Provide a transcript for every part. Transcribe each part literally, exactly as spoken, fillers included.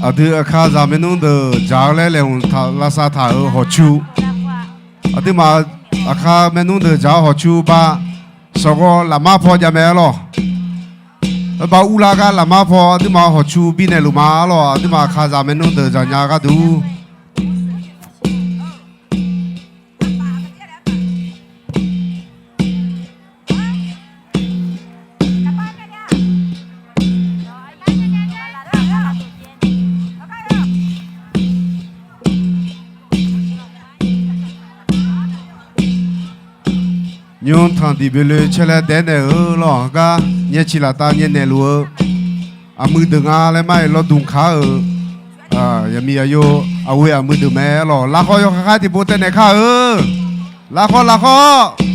Aqdui Aqkaqzaq maernmr deuq dzaq-eu laer laeqhmq taq lavsav taq-euq hawqcu, aqduimaf Aqkaq maernmr deuq dzaq-eu hawqcu ba, sawqghawv lafmar paw jav mae arlawq. Ba urlar gar lafmar paw aqduimaf hawqcu bifnaeq luf ma arlawq. Aqduimaf Aqkaqzaq maernmr deuq dzaq nya gharduq Nymr tanqdiq byoeloe caer laer daef naeq-eu lawq. Gar nyaeciq laftav nyaenaeq luf-eu aqmuiq deuq nga laer mar-iq lawrdmq kaq-euq, yaqmiq aqyawf aqghoe aqmuiq deuq mae lawq. Lafkhawr yawkhav khar tiqpov taev naeq kar-eu. Lafkhawr lafkhawr.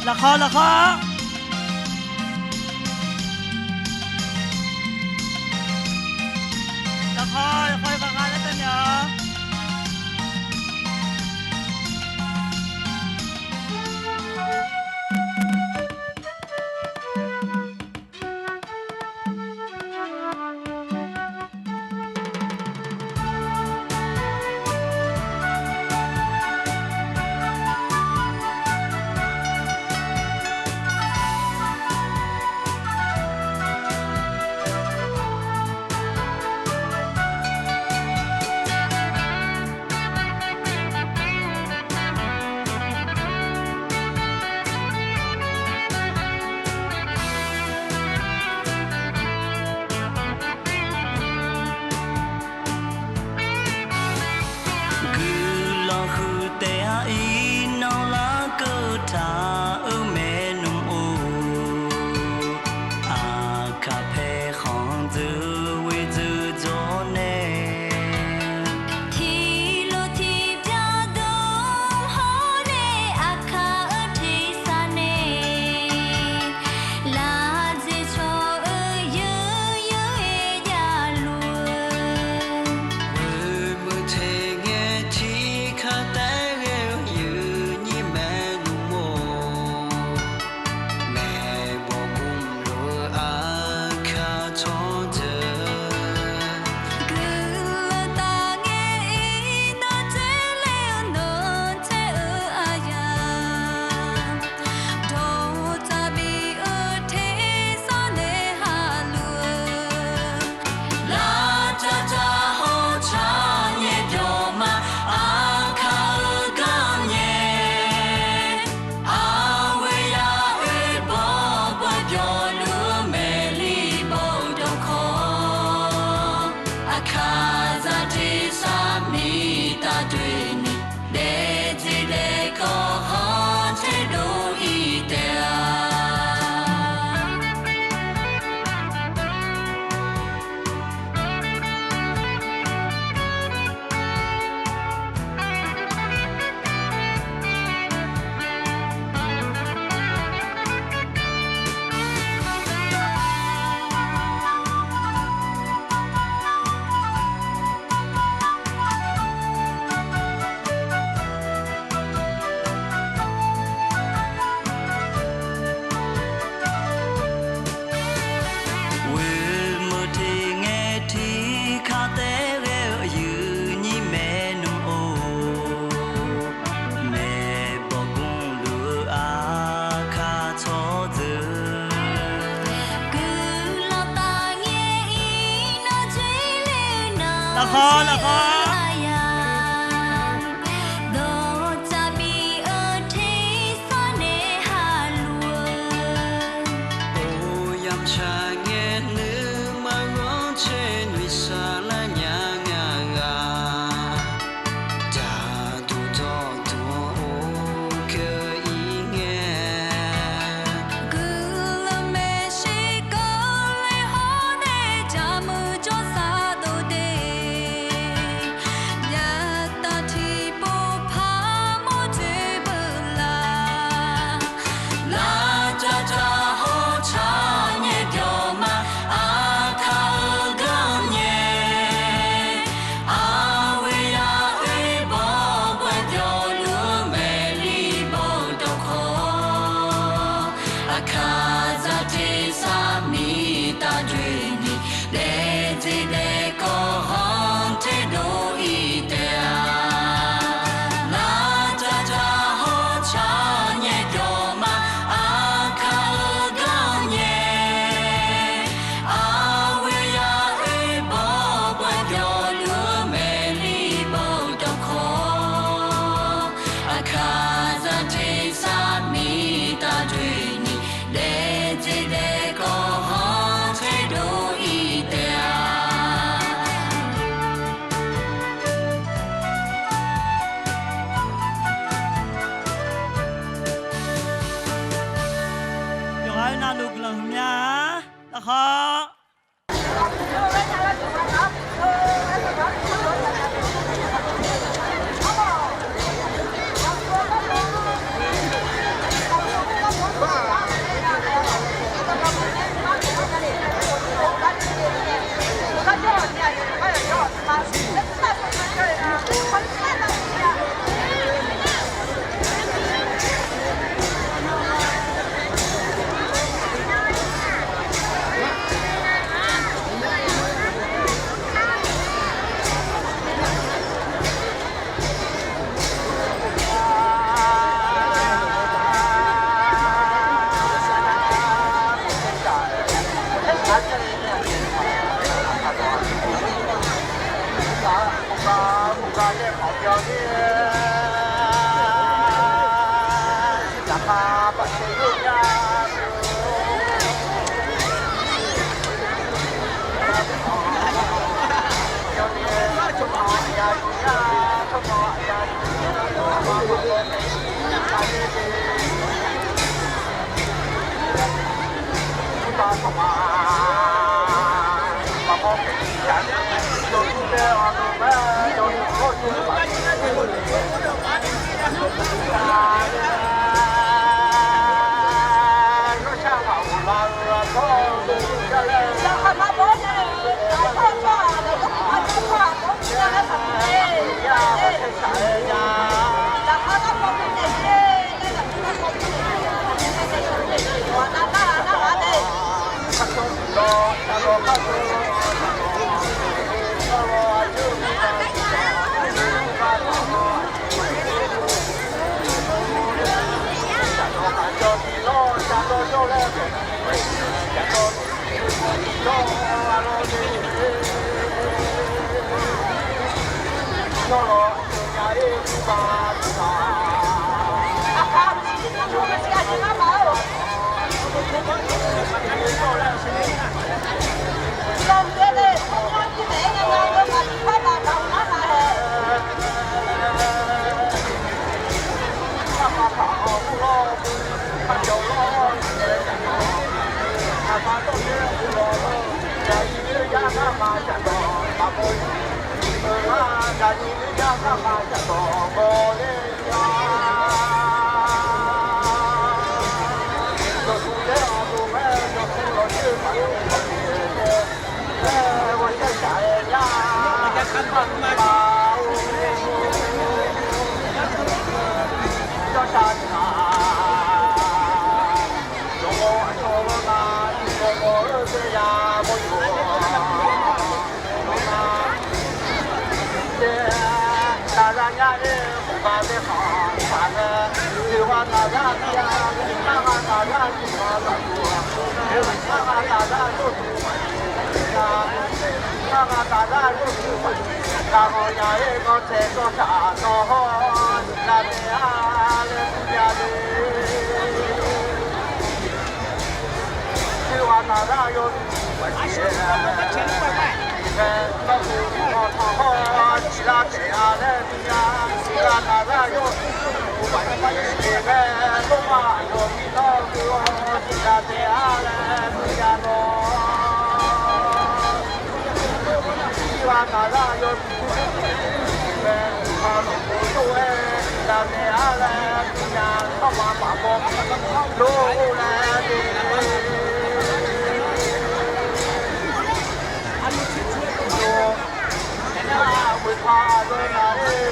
Lafkhawr lafkhawr. Lafkhawr lafkhawr yawkhav khav laer taev naeq-awq. Guiqlanq huiq taef-a iq nan larkeuv taq-eu maernmr-or, Aqkaq pae khanq dzeur ghoe dzeur dzawr nae. Tiqlof tiqbyan dmr hawr nae Aqkaq-eu tersar nae, lafdzaeq cawq-eu yeuq yeuq-aer javluf-eu, ghoemuiq teq ngae tiqkaq taef ghae-eu yeuqnyir maernmr-or, maeqbawq gmluf-eu Aqkaq tsawrjeuq, guiqlanq taf ngae iqnan dzoerler-eu nan caer-eu aqyawf, dawqtsaf bif-eu tersar nae haluf-eu, lavtsavtsaq hawtsaq nyae pyawq ma, Aqkaq-eu gar nyae. Arghoe yar oe bawr bawr pyawq luf-eu maeqli bawr-eu dawqkawq, Aqkaqzaq tersar miqtav doeni, daefdzeq daefkawv hawr taedov-ir taef-a. Lafkhoer, lafkhoer. Dawqtsaf bif-eu tersar nae haq luf-eu, oq yamq tsaq ngae nuima ghanr caer noeqshaq lar nya nga ghaq. Daqduq dawqduq-anr or keuv-ir ngae, guiqlanq maeqshi keuv le hawr nae jaqmuiq jawrsar dov de. Yaqtaf tiqpov par mawr toeq beuq laf. Lavcav cav hawr tsaq nyae pyawq ma, aqkaq-eu gar nyae. Arghoe yaghoe bawr ghoe pyawq luf-eu maeqli bawr dawqkawq. Aqkaqzaq tersar miqtav doeni, daefdzeq daefkawv hanr terdov-ir taef-a. Lavcav cav hawr tsaq nyae pyawq ma, aqkaq-eu gar nyae. Arghoe yaghoe bawr ghoe pyawq luf-eu maeqli bawr dawqkawq. Aqkaqzaq tersar miqtav doeni, daefdzeq daefkawv hanr terdov-ir taef-a. Yawqghaq-eu navluf guiqlanq huiqmya-a. Lafkhoer. Aqghawq nya-aer gawrtsaev dawrtaq nawq hawr-awr siqlar taef-a laer mrnya le. Oerghaq naqzar yawduq maqsiq-aer, nawr-euq ghawqtanq hawr-awr siqlar taef-a laer mrnya. Oerghaq naqzar yawduq maqsiq-aer, nawr-aq aqyawf mirnawr keuv-awr siqlar taef-a laer mrnya lawr. Oerghaq naqzar yawduq maqsiq-aer, oerghaq lafkhof jov-aer siqlar taef-a laer mrnya. Tsawrmaf maqbaw lor laer de. Oerghaq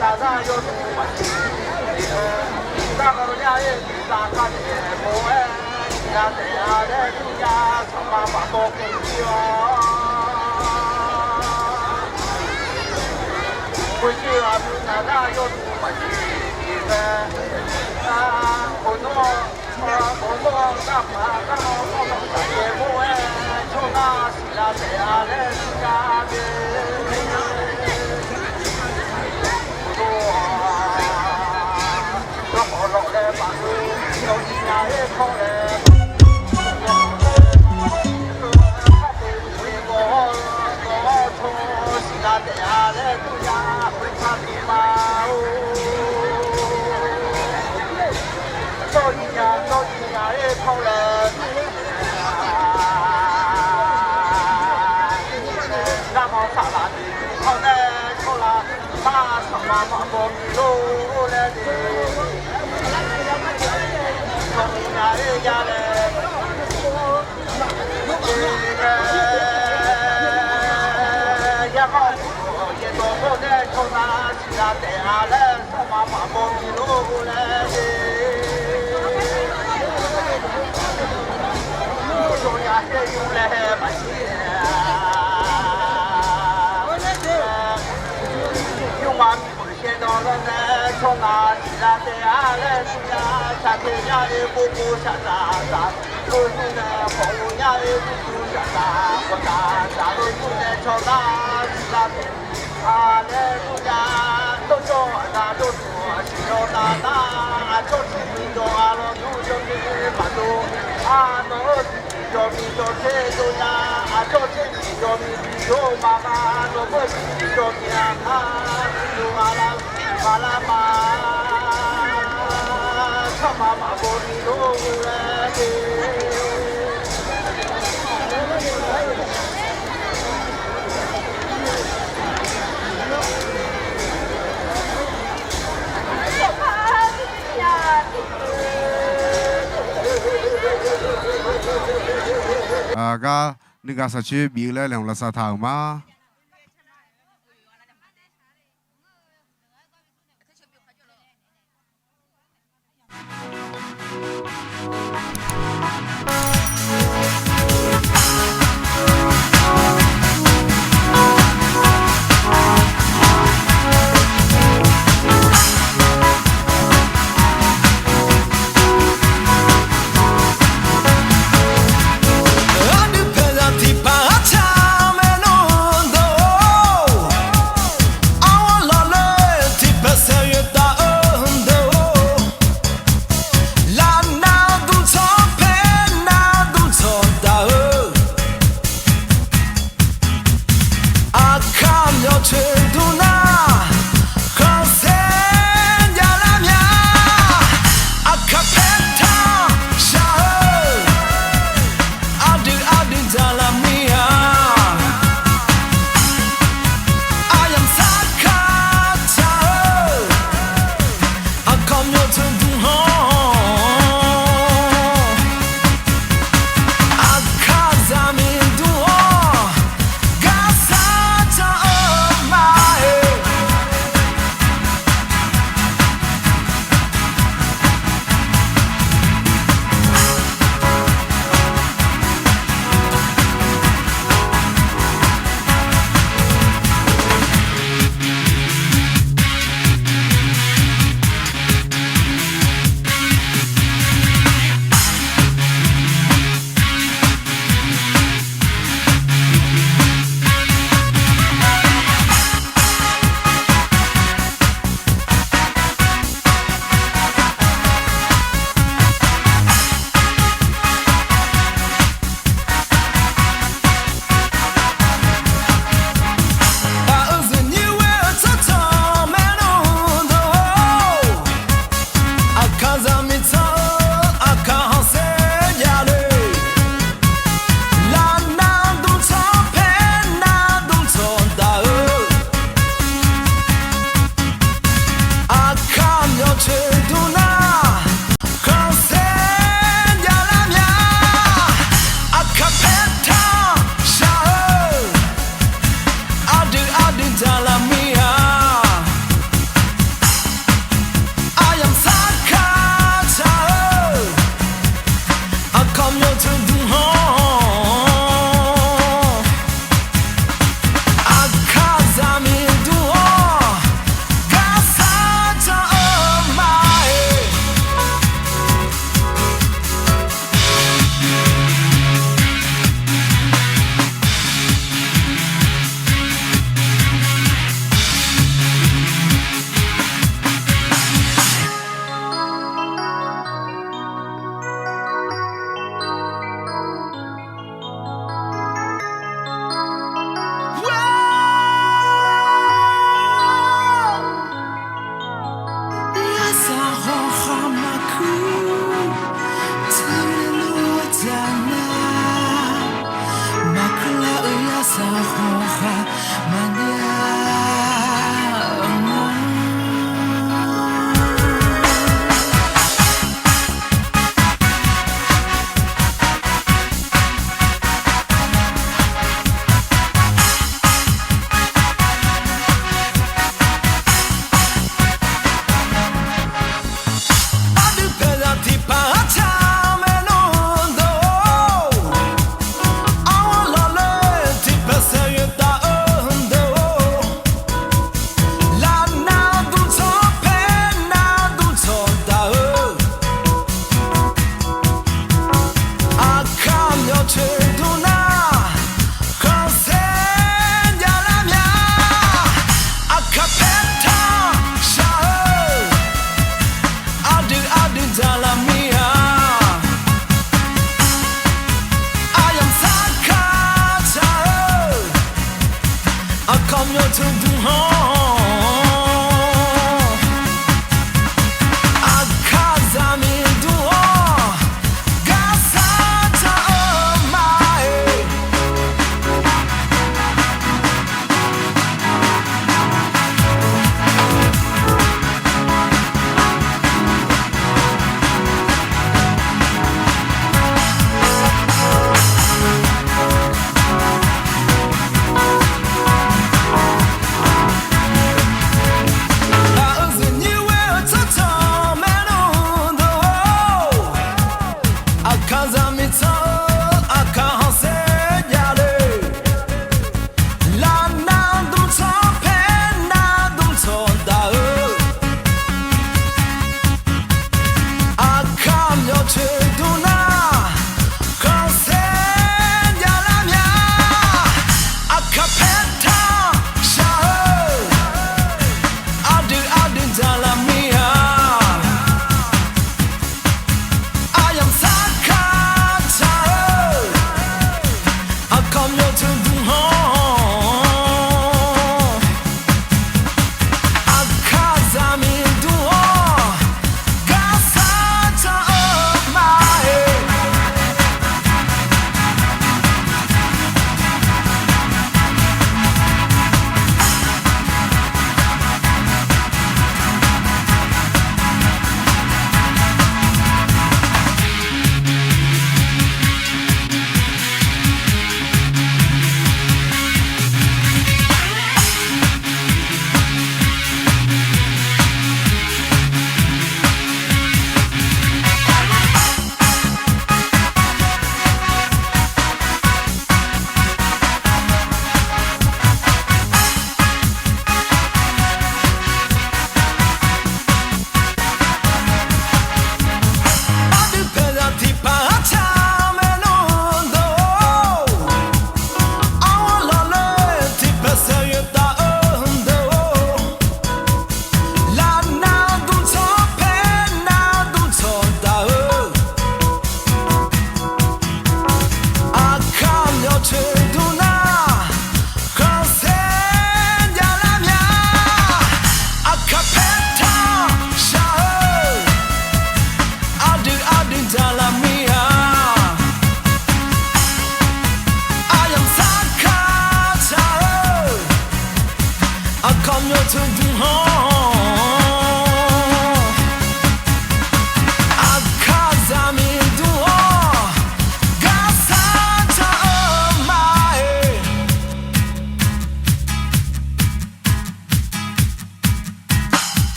naqzar yawduq maqsiq-aer, darkawv nya-aer miqzaq khavnaeq bof-aer siqlar taef-a laer mrnya. Tsawrmaf maqbaw keuv jir-awr, khoerjir aqdui naqzar yawduq maqsiq-aer, khof nawr, khof nawr-eu garpaq garlanr nawr-eu saqyaer mawr-aer tsawrnar siqlar taef-a laer mrnya de. Khof nawr-aq, dawqkhawf lawf laer maqngeur, yawqnyiq nya-aer kawr laer maqngeur, kharpoeq ghoeq gawv-awr gawv-awr tsawr siqlar taef-a laer mrnya. Khoertav tiqpav-or, dawrnyiq nya dawrnyiq nya-aer kawr laer maqngeur, garmanr saqlaq tiq tiq kawr nae tsawrlar, mar tsawrmaf maqbaw bi lor laer de. Yawqnyiq nya-aer ya laer, yaer gar yaerdawq gawr nae tsawrnar siqlar taef-a laer tsawrmaf maqbaw bi lor laer de. Yawqya yaer yur laer maqsiq-aer, yurma miqkhoeq shaevdawq lawr nae tsawrnar siqlar taef-a laer mrnya. Shaqtaeq nya-aer bov bov shaqzaq zaq, khoer yur nae khawf-eu nya-aer yur yur shaqzaq khawf zaq zaq-eu yur nae tsawrnar siqlar taef-a laer mrnya. Dawrjawr aqda dawrduq siqjawr nar nar, aqcawq tser miqjawr aqlawq dur jawr ni maqdov, arnawq-eu tiqmiqjawr miqjawr tser jawr nya, aqcawq tser miqjawr miqjawr maqma, nawq-eu tiqmiqjawr miqjawr aqkar tiqjawr aqlaf maqlar ma, tsawrmaf maqbaw bi lor laer de. Gar nuigaq shaqcoer bif-eu laer laeqhmq lavsav taq-euq ma. Aqdui paeqzaq tiqpaq arca maernmr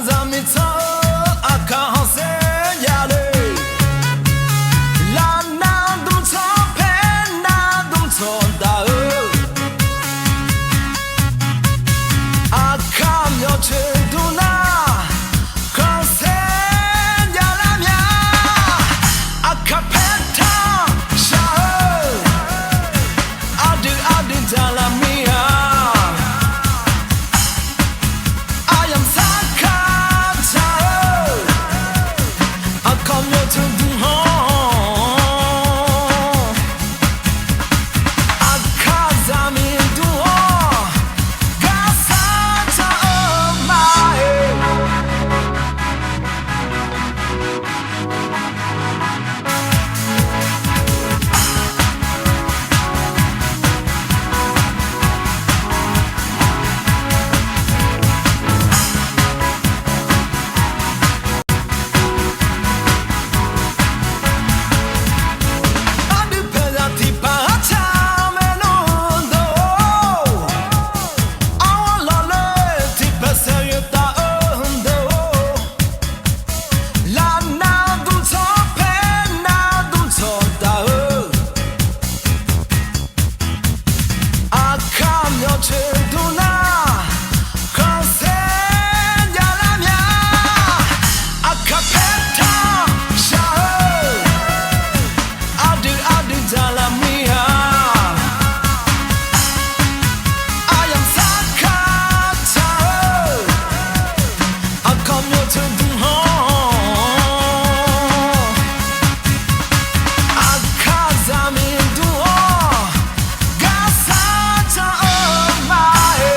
Zaqmiq tsanr-eu aqkaq khanqsaer jav le. Lavnav dmrtsanr paer nav dmrtsanr daq-eu, aqkaq myawq coeq dmr nar khanqsaer jav lar mya. Aqkaq paer tanq shaq-eu, aqdui aqdui dzaq lar mir-a. Aqyamq sarkar taq-eu, aqkaq myawq coeq dmr hawr, aqkaq zaqmiq dmr hawr, gar sar taq-eu ma-e. Aqdui paeqzaq tiqpav arca maernmr deuq-or, arghanr lawqler tiqpaeq saeqyoeq taf-eu deuq-or, lavnav dmrtsanr paer nav dmrtsanr taf-eu, aqkaq myawq coeq dmr nar khanqsaer jav lar mya. Aqkaq paer tanq shaq-eu, aqdui aqdui dzaq lar mir-a. Aqyamq sarkar taq-eu, aqkaq myawq coeq dmr hawr, aqkaq zaqmiq dmr hawr, gar sar taq-eu ma-e.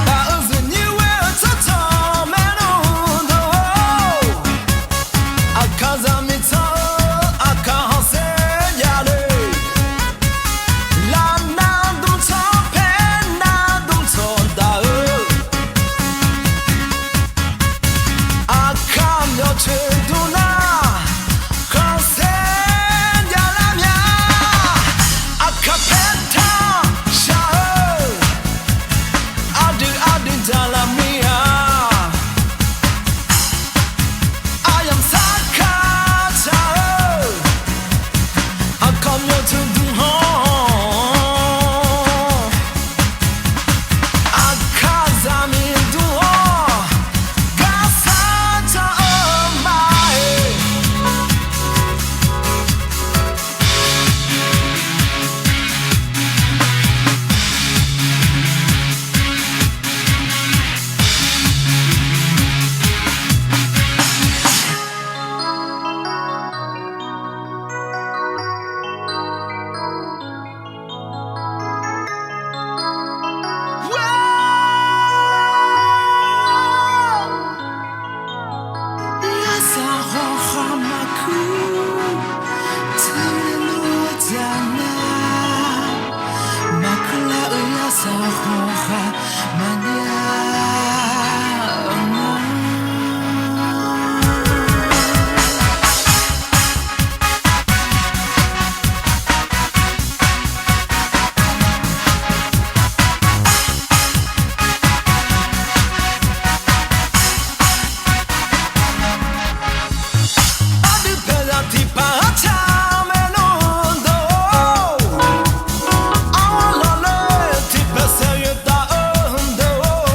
Taf-eu zuifnyir ghoer-eu tsawrcawq maernmr deuq-or, aqkaq zaqmiq tsanr-eu aqkaq khanqsaer jav le. Lavnav dmrtsanr paer nav dmrtsanr daq-eu, aqkaq myawq coeq dmr nar khanqsaer jav lar mya. Aqkaq paer tanq shaq-eu, aqdui aqdui dzaq lar mir-a. Aqyamq sarkar taq-eu, aqkaq myawq coeq dmr hawr, aqkaq zaqmiq dmr hawr, gar sar taq-eu ma-e. Yarsaq hawkhav maqkuir, teulof-aer dzaq nar, maqkuir lar-eu yarsaq hawkhav maqjav-a. Aqdui paeqzaq tiqpav arca maernmr deuq-or, arghanr lawqler tiqpaeq saeqyoeq taf-eu deuq-or,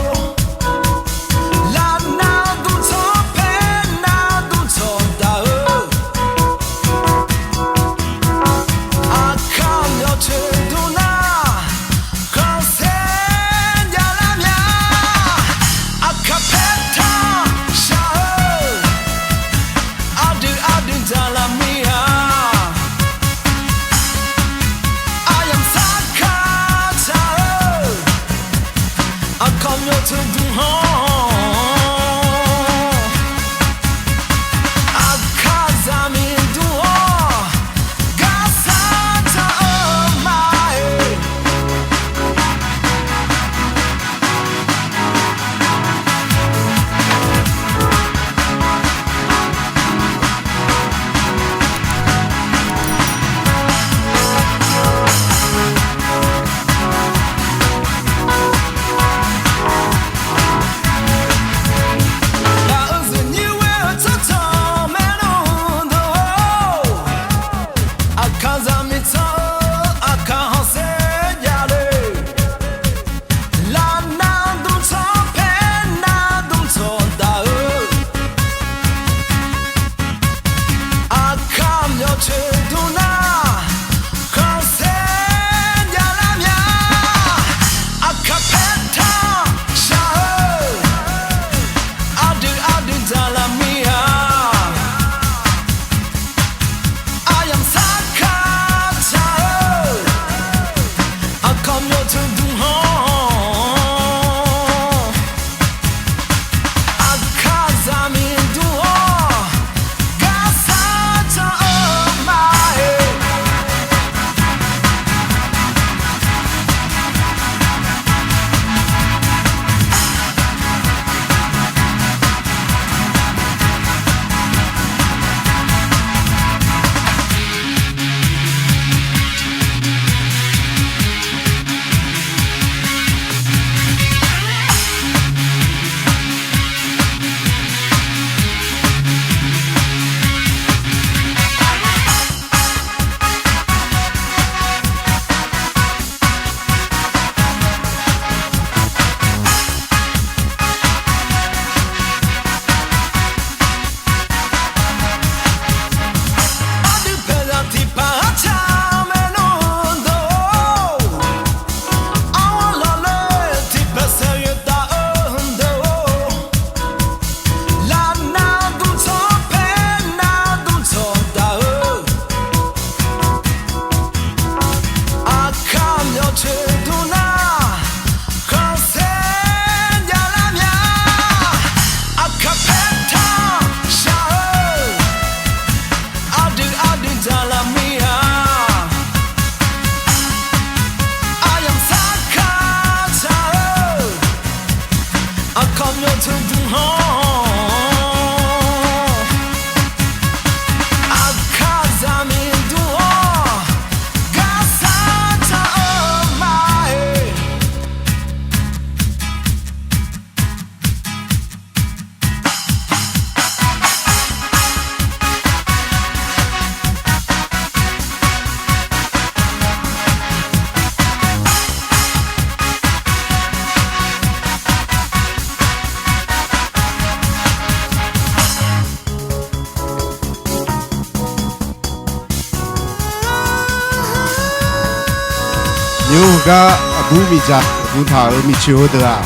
Yawr heugar aqbur miqdzaq dmq taq-euq miqcoeq heudeuq-aq,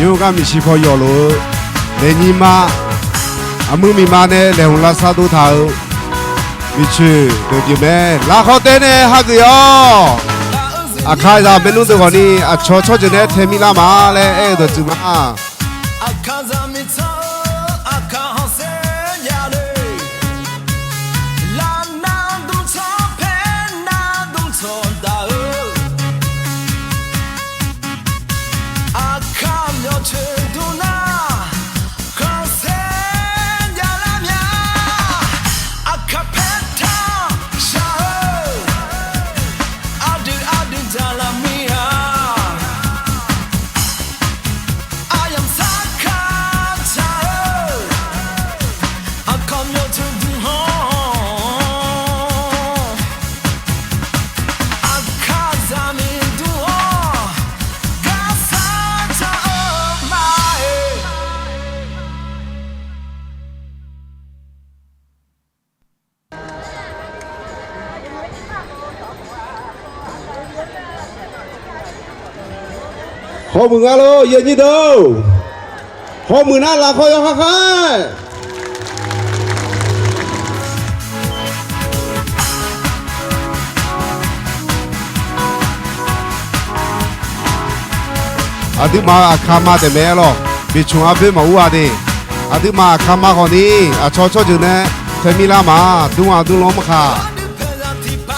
yawr heugar miqshi paw yawflof-eu laeqnyir ma, aqmuir miqma nae laeqhmq lavsav dov taq-euq miqcoeq deuq pyeuf mae. Laqkhawf taev nae hageuf-awq. Aqkaqzaq maernmr deuq ghawqni aqcawq tsawrjeuq nae tae mir lar ma laer aer-eu dawqtsuif ma. Aqkaqzaq miqtsanr-eu aqkaq khanqsaer jav le. Lavnav dmrtsanr paernav dmrtsanr daq-eu, aqkaq myawqcoeq dmr nar khanqsaer jav lar mya. Aqkaq paertaq shaq-eu, aqdui aqdui dzaqlar mir-a. Aqyamq sarkar taq-eu, aqkaq myawqcoeq dmr hawr, aqkaqzaq miqdmr-awr, garsar taq-eu ma-e. Hawmuiq nga lor, yanyir deuq-or. Hawmuiq nar lafkhawr yawkhav khav-aer. Aqduimaf-euq aqkaqma taef mae-aer lawq. Beqcmq arboer maqur-a de. Aqduimaf aqkaqma khawfni aqcawq tsawrjeuq nae tae mir lar ma. Dmr-aq dmr lanr maqkaq,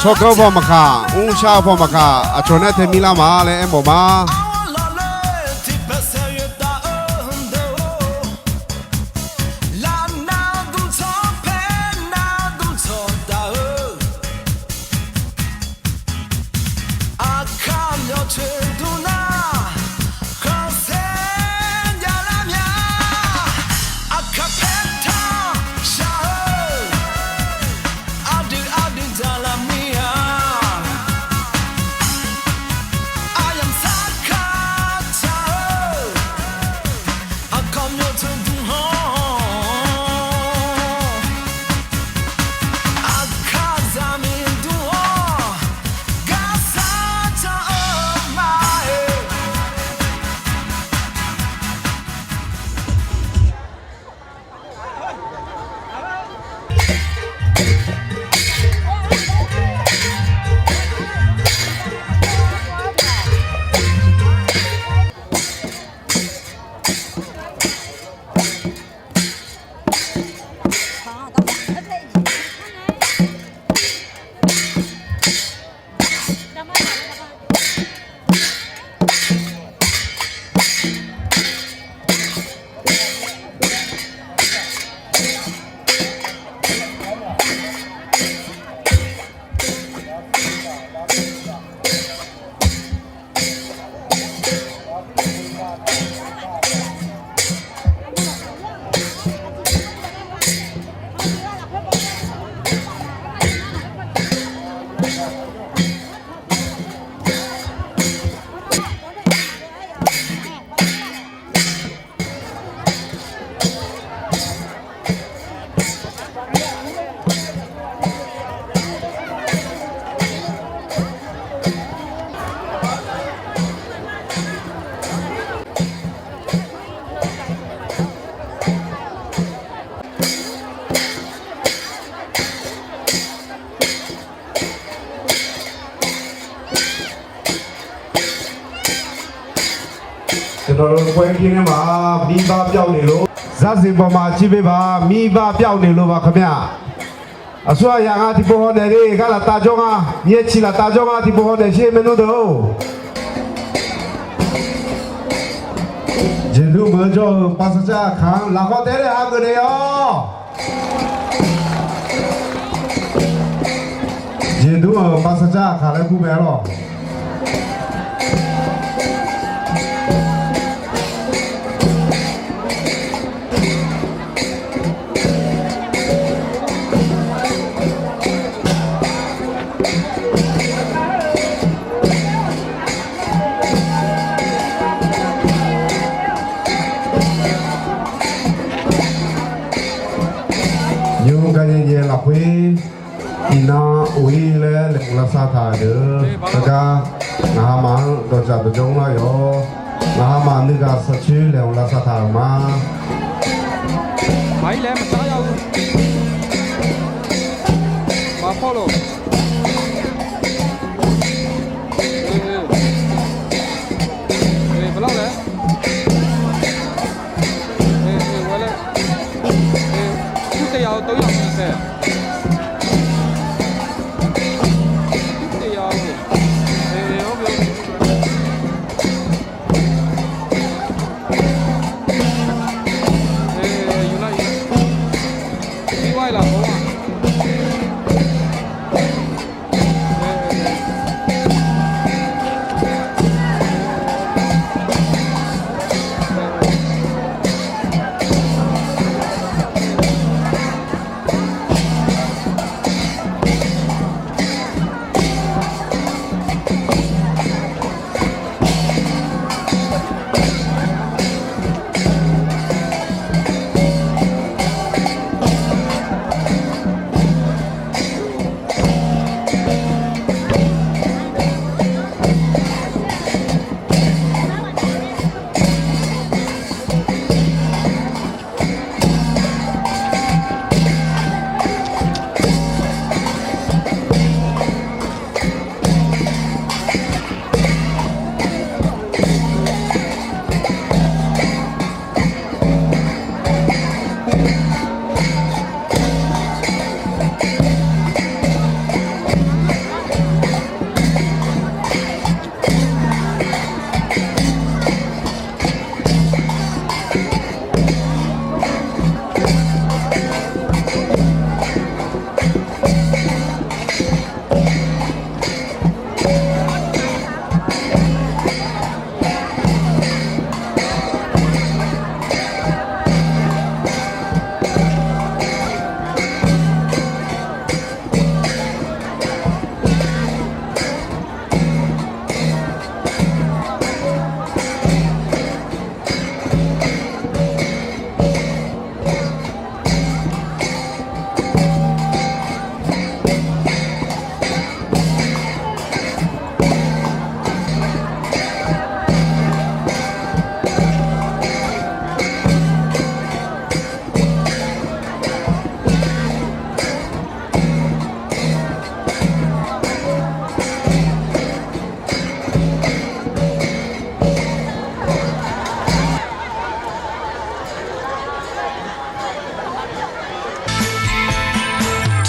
tsawrganr paw maqkaq, mrshar paw maqkaq, aqcawq nae tae mir lar ma laer aermawf ma. Aqkaq myawqcoeq dmr nar khanqsaer jav lar mya. Aqkaq paertaq shaq-eu, aqdui aqdui dzaqlar mir-a. Aqyamq sarkar taq-eu, aqkaq myawqcoeq dmr hawr, aqkaqzaq miqdmr-awr, garsar taq-eu ma-e. Miqbav pyav-eu naeq lor, zarzif bawqma civ bebaq miqbav pyav-eu naeq lor baq khar mya. Aqsur aqyaf nga tiqpov hawnaeq le gar laftav jawr nga, nyaeciq laftav jawr nga tiqpov hawnaeq sher maernmr deuq-or. Jeqnmr meuq-eu jawr-euq parsaqcar aqkaq-anr lafkhawf taef-aer hageuf naeq-awq. Jeqnmr-euq parsaqcar aqkaq laer kur mae-aer lawq. Nymr gar nyae nyae lafkhoer Iqnan of-ir laer laeqhmq lavsav taq-euq deuq-eu, teugar ngaq hamaf-anr dawqdzaq dawqdzawr mr-awr, ngaq hamaf nuigaq sanqcoer laeqhmq lavsav taq-euq ma. Maqir laer maqsar ya-eu. Maqpaw lof. Baqlar laer. Ur te ya-eu tov-ir-aq tae. Ur te ya-eu. Yuvlar-ir. Yuvlar-ir laf-awr-aq.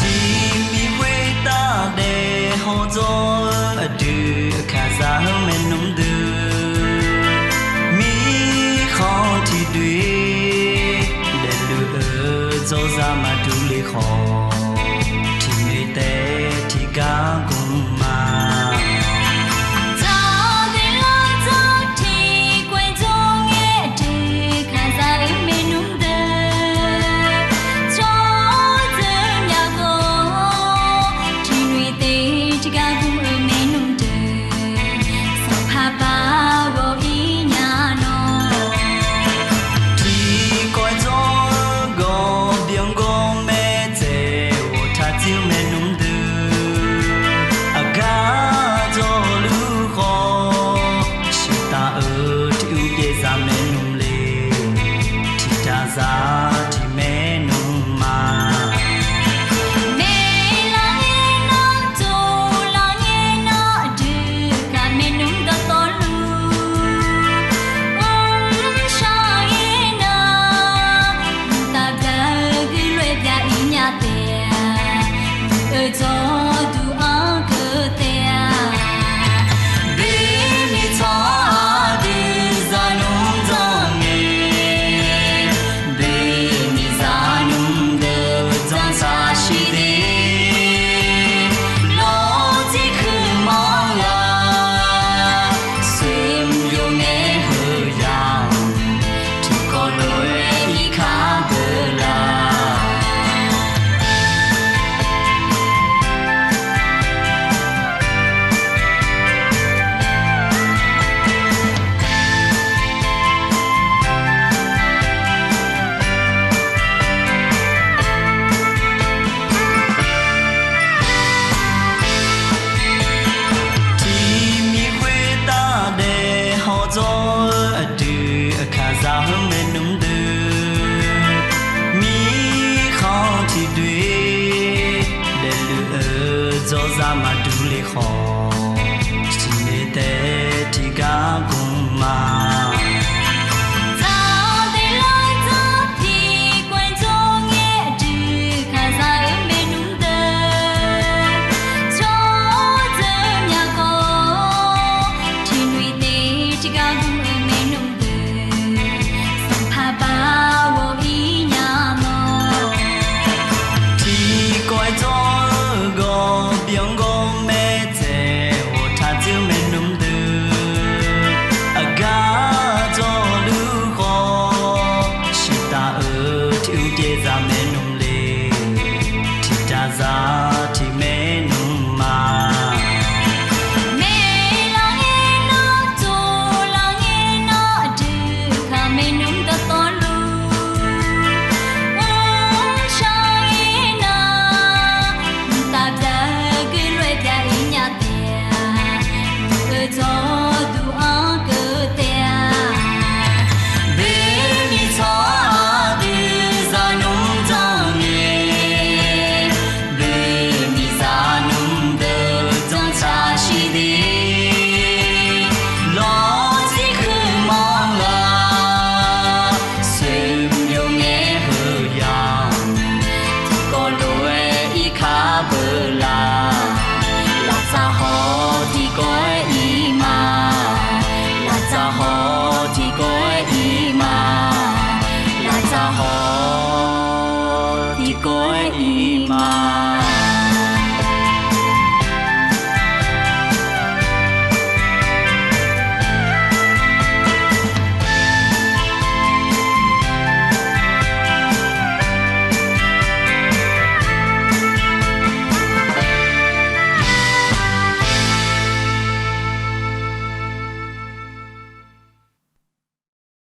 Tiqmiq khoertav daef haw dzawr-eu aqdui, kaqzaq-eu maernmr deuq, mirkhanq tiqdoe daefluf-eu dzawrzaq maqdur le khawf, tiqnoeq taef tiqgar gmr ma. Dzaqdeuq lar dzaq tiqkawv-aer dzawr ngae, aqdui kaqzaq-eu maernmr deuq, tsawrjeuq nya gawr, tiqnoeq taef tiqgar gmr-eu maernmr deuq, sanqpaq paq ghawq-ir nya nawr. Tiqkawv-aer dzawr-eu gawq byan gawr maer tsaev maqdur le khawf, siqnoeq taef tiqgar gmr ma. Tsaq-awr daeflar dzar tiqkawv-aer dzawr ngae, aqdui kaqzaq-eu maernmr deuq, tsawrhaq dzeur nya khawf, tiqnoeq taef tiqgar gmr-eu maernmr deuq, Sanqpaq Baoq ir nya nawr. Tiqkawv-aer dzawr-eu gawq byan gawr maertsaeq ghawq taq dzeur maernmr deuq, aqgar dzawrluf khawf, shiqtaq-euq tiq uv jaev zaq maernmr le, tiqtaq zaq